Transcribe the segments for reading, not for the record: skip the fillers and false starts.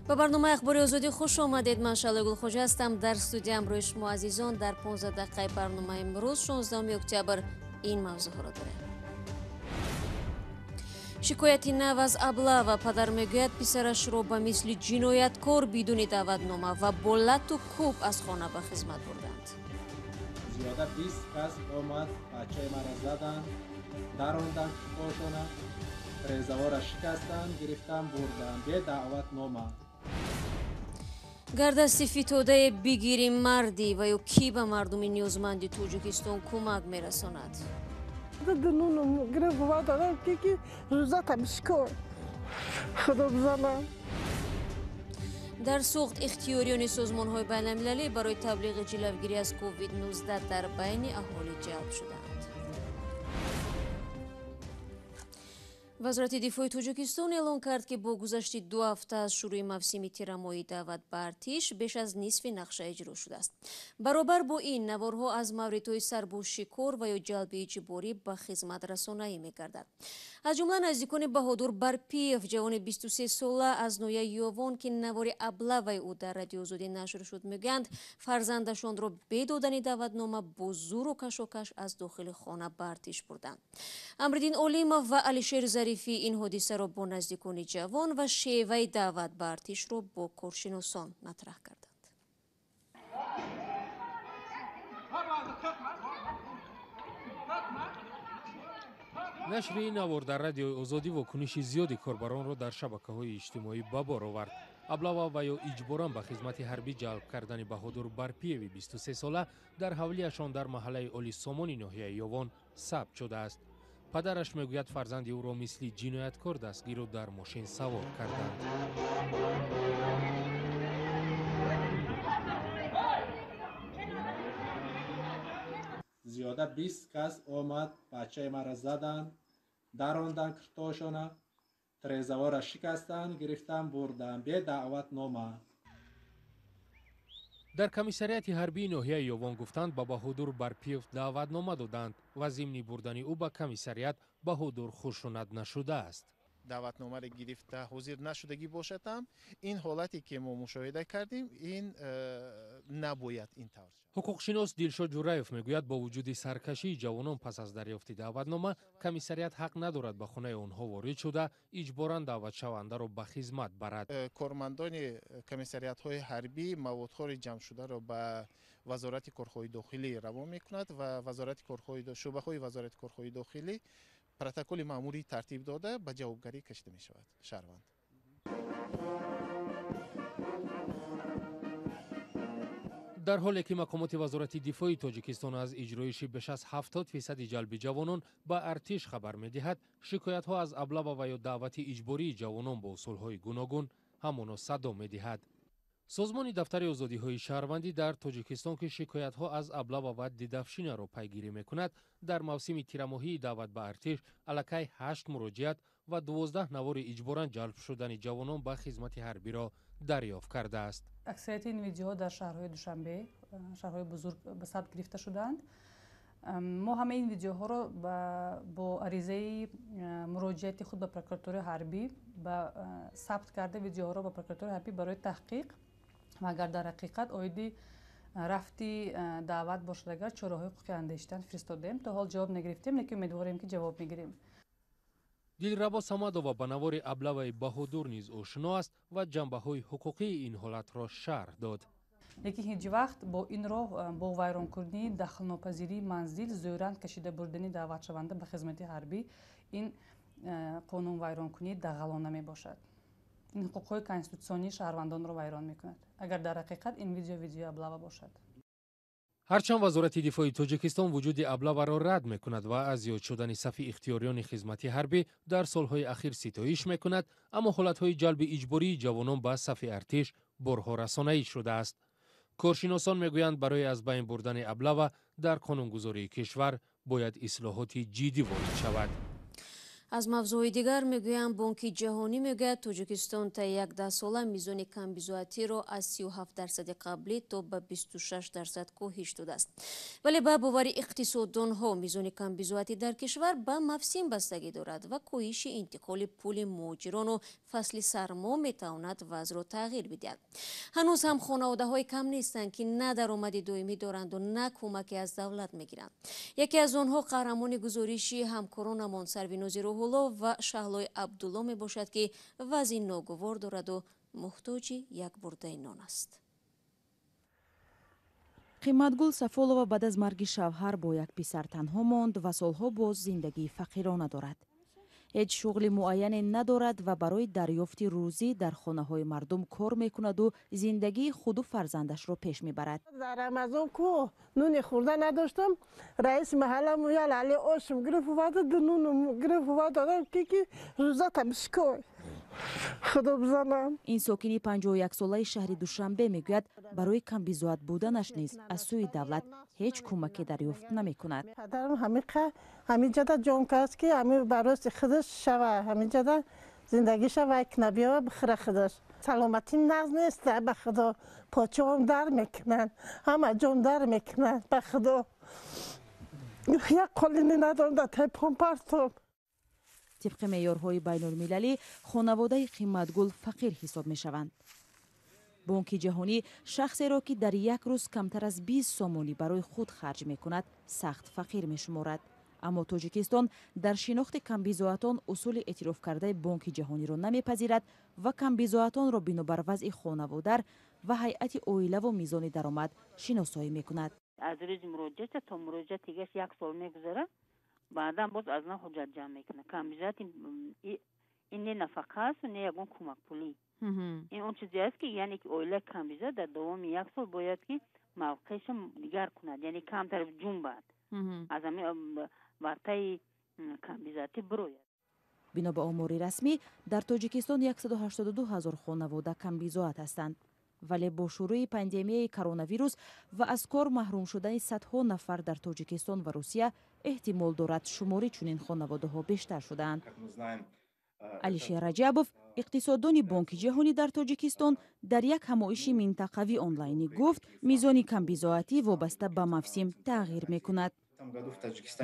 Ба барномаи Ахбори Озодӣ хуш омадед. Ман Шаҳло Гулхоҷа ҳастам. Дар студия ҳамроҳи шумо азизон дар 15 дақиқаи барномаи имрӯз 16 октябр ин мавзӯъҳоро дорем. Шикояти нав аз Аблава. Падар мегӯяд писарашро ба мисли ҷинояткор бидуни даъватнома ва бо лату кӯб аз хона ба хизмат бурданд. Зиёда 20 кас омад, бачаи маро заданд, даронданд китфошона, резавора шикастанд, гирифтан бурданд бе даъватнома. Гардасти фитодае бигирим мардӣ ва ё кӣ ба мардуми ниёзманди Тоҷикистон кӯмак мерасонад? Дар Суғд ихтиёриёни созмонҳои байналмилалӣ барои таблиғи ҷилавгирӣ аз COVID-19 дар байни аҳолӣ ҷалб шуданд. Вазорати дифои Тоҷикистон эълон кард, ки бо гузашти 2 ҳафта аз шурӯи мавсими тирамоҳии даъват ба артиш беш аз нисфи нақша иҷро шудааст. Баробар бо ин, наворҳо аз мавридҳои сарбозшикор ва ё ҷалби иҷборӣ ба хизмат расонаӣ мегардад. Аз ҷумла наздикони Баҳодур Барпиев, ҷавони 23 сола аз ноҳияи Ёвон, ки навори аблаваи ӯ дар Радиои Озодӣ нашр шуд, мегӯянд фарзандашонро бе додани даъватнома бо зӯру кашокаш аз дохили хона ба артиш бурданд. Амриддин Олимов ва Алишер Зарифӣ ин ҳодисаро бо наздикони ҷавон ва шеваи даъват ба артишро бо коршиносон матраҳ карданд. Нашри ин навор дар Радиои Озодӣ вокуниши зиёди корбаронро дар шабакаҳои иҷтимоӣ ба бор овард. Аблава ва ё иҷборан ба хизмати ҳарбӣ ҷалб кардани Баҳодур Барпиеви 23 сола дар ҳавлиашон дар маҳаллаи Олисомони ноҳияи Ёвон сабт шудааст. Падараш мегӯяд фарзанди ӯро мисли ҷинояткор дастгиру дар мошин савор карданд. Зиёда 20 кас омад, бачаи маро заданд, даронданд киртошона, трезавора шикастанд, гирифтан бурданд бе даъватнома. Дар комиссариати ҳарбии ноҳияи Ёвон гуфтанд, ба Баҳодур Барпиев даъватнома доданд ва зимни бурдани ӯ ба комиссариат Баҳодур хушунат нашудааст. Даъватномаро гирифта ҳозир нашудагӣ бошад ҳам, ин ҳолате ки мо мушоҳида кардем, ин набояд ин тавр шавад. Ҳуқуқшинос Дилшод Ҷураев мегӯяд, бо вуҷуди саркашии ҷавонон пас аз дарёфти даъватнома, комиссариат ҳақ надорад ба хонаи онҳо ворид шуда иҷборан даъватшавандаро ба хизмат барад. Кормандони комиссариатҳои ҳарбӣ маводҳои ҷамъшударо ба Вазорати корҳои дохилӣ равон мекунад ва шӯъбаҳои Вазорати корҳои дохилӣ протоколи маъмурӣ тартиб дода ба ҷавобгарӣ кашида мешавад шаҳрванд. Дар ҳоле ки мақомоти Вазорати дифои Тоҷикистон аз иҷроиши беш аз 70% ҷалби ҷавонон ба артиш хабар медиҳад, шикоятҳо аз аблава ва ё даъвати иҷбории ҷавонон бо усулҳои гуногун ҳамоно садо медиҳад. Созмони Дафтари озодиҳои шаҳрвандӣ дар Тоҷикистон, ки шикоятҳо аз аблава ва дедовщинаро пайгирӣ мекунад, дар мавсими тирамоҳии даъват ба артиш аллакай 8 муроҷиат ва 12 навори иҷборан ҷалб шудани ҷавонон ба хизмати ҳарбиро дарёфт кардааст. Аксарияти ин видеоҳо дар шаҳрҳои Душанбе, шаҳрҳои бузург ба сабт гирифта шудаанд. Мо ҳамаи ин видеоҳоро бо аризаи муроҷиати худ ба прокуратураи ҳарбӣ ба сабт карда, видеоҳоро ба прокуратураи ҳарбӣ барои таҳқиқ ва агар дар ҳақиқат оиди рафти даъват бошад, агар чораҳои ҳуқуқӣ андешидан фиристодем. То ҳол ҷавоб нагирифтем, лекин умедворем, ки ҷавоб мегирем. Дилрабо Самадова ба навори аблаваи Баҳодур низ ошно аст ва ҷанбаҳои ҳуқуқии ин ҳолатро шарҳ дод. Лекин ҳеҷ вақт бо ин роҳ, бо вайронкунии дахлнопазирии манзил, зӯран кашида бурдани даъватшаванда ба хизмати ҳарбӣ, ин қонунвайронкунии дағалона мебошад. Ин ҳуқуқҳои конститутсионии шаҳрвандонро вайрон мекунад, агар дар ҳақиқат ин видео видеои аблава бошад. Ҳарчанд Вазорати дифои Тоҷикистон вуҷуди аблаваро рад мекунад ва аз зиёд шудани сафи ихтиёриёни хизмати ҳарбӣ дар солҳои ахир ситоиш мекунад, аммо ҳолатҳои ҷалби иҷбории ҷавонон ба сафи артиш борҳо расонаӣ шудааст. Коршиносон мегӯянд, барои аз байн бурдани аблава дар қонунгузории кишвар бояд ислоҳоти ҷиддӣ ворид шавад. Аз мавзӯи дигар мегӯям, Бонки Ҷаҳонӣ мегӯяд, Тоҷикистон та як даҳсола мизони камбизоатиро аз 37% қаблӣ то ба 26% коҳиш додааст. Вале ба бовари иқтисоддонҳо, мизони камбизоатӣ дар кишвар ба мавсим бастагӣ дорад ва коҳиши интиқоли пули муҳоҷирону фасли сармо метавонад вазъро тағйир бидиҳад. Ҳанӯз ҳам хонаводаҳое кам нестанд, ки на даромади доимӣ доранду на кӯмаке аз давлат мегиранд. Яке аз онҳо қаҳрамони гузориши ҳамкоронамон Сарвинози Рӯҳулло ва Шаҳлои Абдулло мебошад, ки вазъи ногувор дораду муҳтоҷи як бурдаи нон аст. Қиматгул Сафолова баъд аз марги шавҳар бо як писар танҳо монд ва солҳо боз зиндагии фақирона дорад. Ҳеҷ шуғли муайяне надорад ва барои дарёфти рӯзӣ дар хонаҳои мардум кор мекунаду зиндагии худу фарзандашро пеш мебарад. Дар Рамазон ку нуни хӯрда надоштам, раиси маҳалламу як лали ошум гирифт оварда, ду нунум гирифт овард, додам, ки рӯзатам бишкой, худо бизанам. Ин сокини 51-солаи шаҳри Душанбе мегӯяд, барои камбизоат буданаш низ аз сӯи давлат ҳеҷ кӯмаке дарёфт намекунад. Падарам ҳамиқа ҳамиҷода ҷон кард, ки ҳами бароси худаш шава, ҳамиҷода зиндагиша вай кна, биёва бихӯра худаш. Саломатим нағз нест, ба худо, почаом дар мекунанд, ҳама ҷом дар мекунанд, ба худо, як қолини надорам, дар тайпон партом. Тибқи меъёрҳои байнулмилалӣ, хонаводаи Қиматгул фақир ҳисоб мешаванд. Бонки Ҷаҳонӣ шахсеро, ки дар як рӯз камтар аз 20 сомонӣ барои худ харҷ мекунад, сахт фақир мешуморад. Аммо Тоҷикистон дар шинохти камбизоатон усули эътирофкардаи Бонки Ҷаҳониро намепазирад ва камбизоатонро бинобар вазъи хонаводар ва ҳайати оилаву мизони даромад шиносоӣ мекунад. Аз рӯзи муроҷиата то муроҷиати дигаш як сол мегузарад, баъдан боз аз нав ҳуҷҷат ҷамъ мекунад. Камбизоати ин не нафақа асту не ягон кӯмакпулӣ. Ин он чизе аст, ки яъне ки оилаи камбизоат дар давоми як сол бояд ки мавқеашо дигар кунад, яъне камтар ҷунбад, аз ҳамин вартаи камбизоатӣ бирояд. Бино ба омори расмӣ, дар Тоҷикистон 182 ҳазор хонавода камбизоат ҳастанд. Вале бо шурӯи пандемияи коронавирус ва аз кор маҳрум шудани садҳо нафар дар Тоҷикистон ва Русия, эҳтимол дорад шумори чунин хонаводаҳо бештар шудаанд. Алишер Раҷабов, иқтисоддони Бонки Ҷаҳонӣ дар Тоҷикистон, дар як ҳамоиши минтақавӣ онлайнӣ гуфт, мизони камбизоатӣ вобаста ба мавсим тағйир мекунад.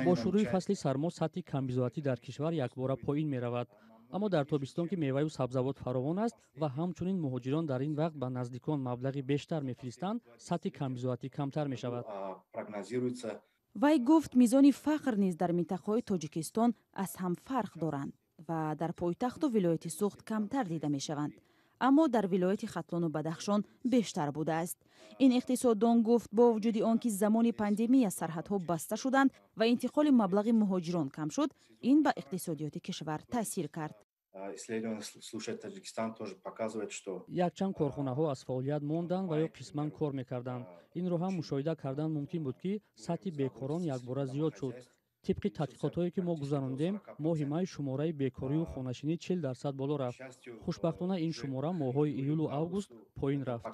Бо шурӯи фасли сармо сатҳи камбизоатӣ дар кишвар якбора поин меравад. Аммо дар тобистон, ки меваю сабзавот фаровон аст ва ҳамчунин муҳоҷирон дар ин вақт ба наздикон маблағи бештар мефиристанд, сатҳи камбизоатӣ камтар мешавад. Вай гуфт, мизони фақр низ дар минтақаҳои Тоҷикистон аз ҳам фарқ доранд ва дар пойтахту вилояти Суғд камтар дида мешаванд, аммо дар вилояти Хатлону Бадахшон бештар будааст. Ин иқтисоддон гуфт, бо вуҷуди он ки замони пандемия сарҳадҳо баста шуданд ва интиқоли маблағи муҳоҷирон кам шуд, ин ба иқтисодиёти кишвар таъсир кард. Якчанд корхонаҳо аз фаъолият монданд ва ё қисман кор мекарданд. Инро ҳам мушоҳида кардан мумкин буд, ки сатҳи бекорон якбора зиёд шуд. Тибқи тадқиқотҳое, ки мо гузарондем, моҳи май шумораи бекорию хонашинӣ 40% боло рафт. Хушбахтона, ин шумора моҳҳои июлу август поин рафт.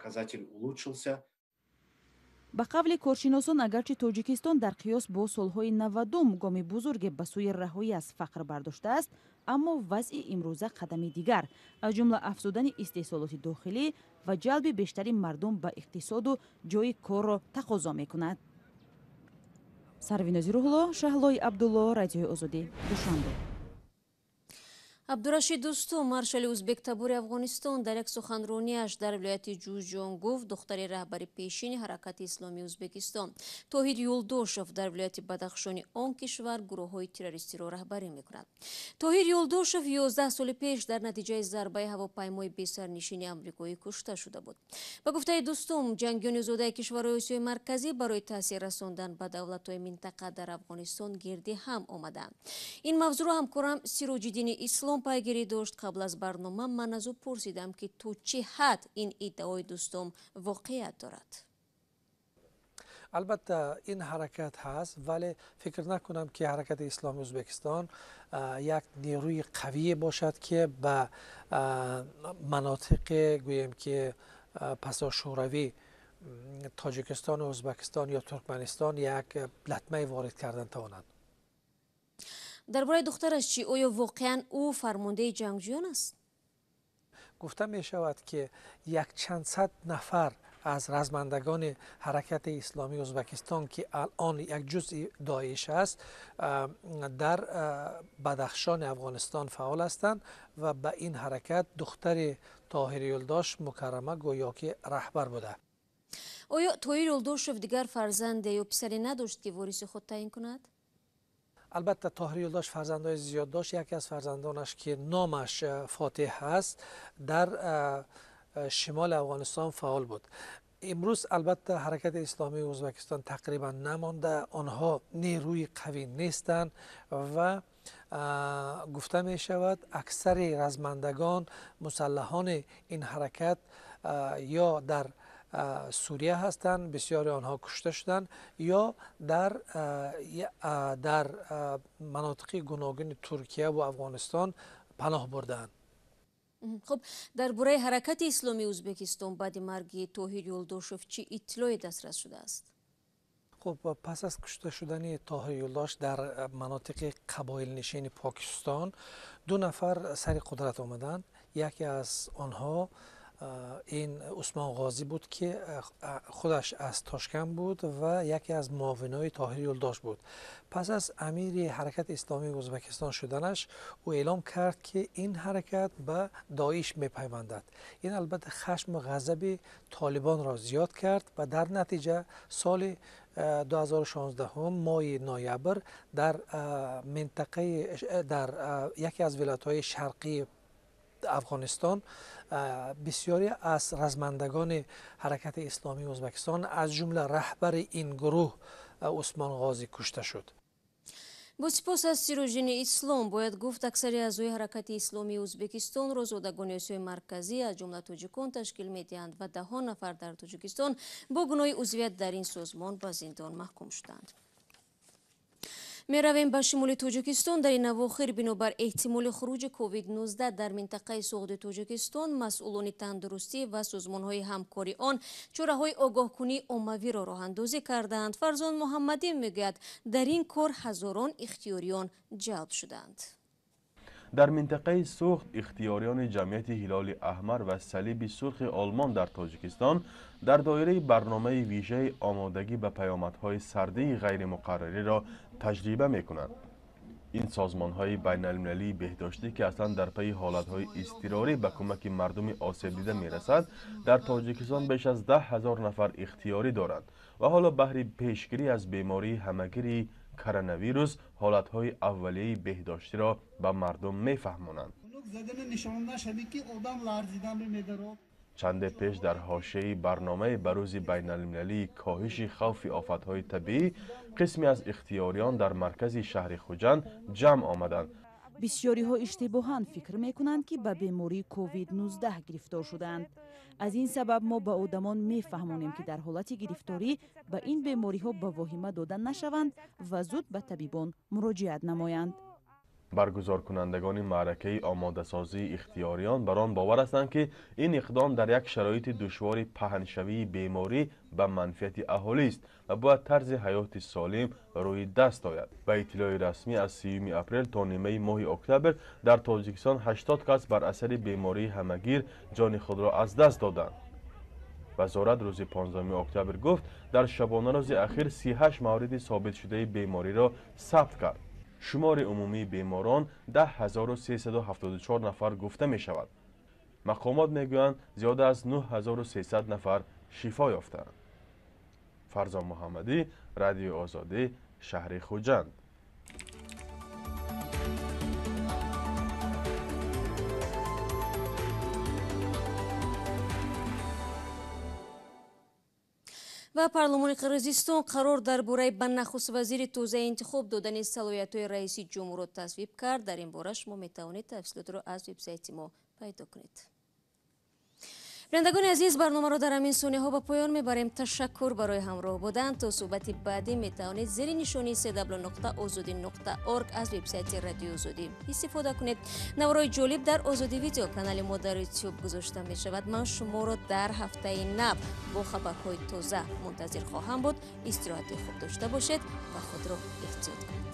Ба қавли коршиносон, агарчи Тоҷикистон дар қиёс бо солҳои 90-ум гоми бузурге ба сӯи раҳоӣ аз фақр бардоштааст, аммо вазъи имрӯза қадами дигар, аз ҷумла афзудани истеҳсолоти дохилӣ ва ҷалби бештари мардум ба иқтисоду ҷойи корро тақозо мекунад. Сарвинози Рӯҳулло, Шаҳлои Абдулло, Радиои Озодӣ, Душанбе. Абдурашид Дустум, маршали узбектабори Афғонистон, дар як суханронияш дар вилояти Ҷӯзҷон гуфт, духтари раҳбари пешини Ҳаракати Исломии Ӯзбекистон Тоҳир Юлдошев дар вилояти Бадахшони он кишвар гурӯҳҳои террористиро раҳбарӣ мекунад. Тоҳир Юлдошев 11 соли пеш дар натиҷаи зарбаи ҳавопаймои бесарнишини амрикоӣ кушта шуда буд. Ба гуфтаи Дустум, ҷангиёни зодаи кишварҳои Осиёи Марказӣ барои таъсир расондан ба давлатҳои минтақа дар Афғонистон гирди ҳам омаданд. Ин мавзӯъро ҳамкорам Сироҷиддини Ислом пайгирӣ дошт. Қабл аз барнома ман аз ӯ пурсидам, ки то чӣ ҳад ин иддаои Дустум воқеият дорад. Албатта, ин ҳаракат ҳаст, вале фикр накунам, ки Ҳаракати Исломии Ӯзбекистон як нерӯи қавие бошад, ки ба манотиқе, гӯем, ки пасошӯравӣ, Тоҷикистону Ӯзбекистон ё Туркманистон, як латмае ворид кардан тавонанд. Дар бораи духтараш чӣ? Оё воқеан ӯ фармондеҳи ҷангҷӯён аст? Гуфта мешавад, ки якчанд сад нафар аз размандагони ҳаракати исломии Ӯзбекистон, ки алон як ҷузъи Доиш аст, дар Бадахшони Афғонистон фаъол ҳастанд ва ба ин ҳаракат духтари Тоҳир Юлдош Мукаррама гӯё ки раҳбар буда. Оё Тоҳир Юлдошев дигар фарзанде ё писаре надошт, ки вориси худ таъин кунад? Албатта, Тоҳир Юлдош фарзандҳои зиёд дошт. Яке аз фарзандонаш, ки номаш Фотиҳ аст, дар шимоли Афғонистон фаъол буд. Имрӯз албатта ҳаракати исломии Ӯзбекистон тақрибан намонда, онҳо нерӯи қавӣ нестанд ва гуфта мешавад, аксари размандагон, мусаллаҳони ин ҳаракат ё дар Сурия ҳастанд, бисёри онҳо кушта шуданд, ё дар манотиқи гуногуни Туркия ва Афғонистон паноҳ бурдаанд. Хуб, дар бораи ҳаракати исломии Ӯзбекистон баъди марги Тоҳир Юлдошев чӣ иттилое дастрас шудааст? Хуб, пас аз кушта шудани Тоҳир Юлдош дар манотиқи қабоилнишини Покистон ду нафар сари қудрат омаданд. Яке аз онҳо ин Усмон Ғозӣ буд, ки худаш аз Тошканд буд ва яке аз муовинои Тоҳир Юлдош буд. Пас аз амири ҳаракати исломии Ӯзбекистон шуданаш, ӯ эълом кард, ки ин ҳаракат ба Доиш мепайвандад. Ин албатта хашму ғазаби толибонро зиёд кард ва дар натиҷа соли 2016 моҳи ноябр дар минтақаи дар яке аз вилоятҳои шарқии Афғонистон бисёре аз размандагони ҳаракати исломии Ӯзбекистон, аз ҷумла раҳбари ин гурӯҳ Усмон Ғозӣ, кушта шуд. Бо сипос аз Сироҷини Ислом. Бояд гуфт, аксари аъзои ҳаракати исломии Ӯзбекистонро зодагони Осиёи Марказӣ, аз ҷумла тоҷикон, ташкил медиҳанд ва даҳҳо нафар дар Тоҷикистон бо гуноҳи узвият дар ин созмон ба зиндон маҳкум шуданд. Меравем ба шимоли Тоҷикистон. Дар ин авохир бинобар эҳтимоли хуруҷи COVID-19 дар минтақаи Суғди Тоҷикистон, масъулони тандурустӣ ва созмонҳои ҳамкори он чораҳои огоҳкунии оммавиро роҳандозӣ кардаанд. Фарзон Муҳаммадӣ мегӯяд, дар ин кор ҳазорон ихтиёриён ҷалб шуданд. Дар минтақаи Суғд ихтиёриёни ҷамъияти Ҳилоли Аҳмар ва Салиби Сурхи Олмон дар Тоҷикистон дар доираи барномаи вижаи омодагӣ ба паёмадҳои сардии ғайримуқаррариро таҷриба мекунанд. Ин созмонҳои байналмилалии беҳдоштӣ, ки аслан дар пайи ҳолатҳои изтирорӣ ба кӯмаки мардуми осебдида мерасад, дар Тоҷикистон беш аз 10 000 нафар ихтиёрӣ доранд ва ҳоло баҳри пешгирӣ аз бемории ҳамагири коронавирус ҳолатҳои аввалияи беҳдоштиро ба мардум мефаҳмонанд. Чанде пеш дар ҳошияи барномаи ба рӯзи байналмилалии коҳиши хавфи офатҳои табиӣ қисме аз ихтиёриён дар маркази шаҳри Хуҷанд ҷамъ омаданд. Бисёриҳо иштибоҳан фикр мекунанд, ки ба бемории COVID-19 гирифтор шудаанд. Аз ин сабаб мо ба одамон мефаҳмонем, ки дар ҳолати гирифторӣ ба ин бемориҳо ба воҳима дода нашаванд ва зуд ба табибон муроҷиат намоянд. Баргузоркунандагони маъракаи омодасозии ихтиёриён бар он бовар ҳастанд, ки ин иқдом дар як шароити душвори паҳншавии беморӣ ба манфиати аҳолист ва бояд тарзи ҳаёти солим рӯи даст ояд. Ба иттилои расмӣ, аз 30 апрел то нимаи моҳи октябр дар Тоҷикистон 80 кас бар асари бемории ҳамагир ҷони худро аз даст доданд. Вазорат рӯзи 15 октябр гуфт, дар шабонарӯзи ахир 38 мавриди собитшудаи бемориро сабт кард. Шумори умумии беморон 10 374 нафар гуфта мешавад. Мақомот мегӯянд, зиёда аз 9300 нафар шифо ёфтаанд. Фарзон Муҳаммадӣ, Радиои Озодӣ, шаҳри Хуҷанд. Ва парлумони Қирғизистон қарор дар бораи ба нахуствазири тозаи интихоб додани салоҳиятҳои раиси ҷумҳурро тасвиб кард. Дар ин бора шумо метавонед тафсилотро аз вебсайти мо пайдо кунед. Бинандагони азиз, барномаро дар ҳамин сониҳо ба поён мебарем. Ташаккур барои ҳамроҳ будан. То суҳбати баъдӣ метавонед зери нишонии cw.ozodi.org аз вебсайти Радиои Озодӣ истифода кунед. Наврои ҷолиб дар Озодӣ Видео, канали мо дар Ютюб, гузошта мешавад. Ман шуморо дар ҳафтаи нав бо хабарҳои тоза мунтазир хоҳам буд. Истироҳати хуб дошта бошед ва худро эҳтиёт кунед.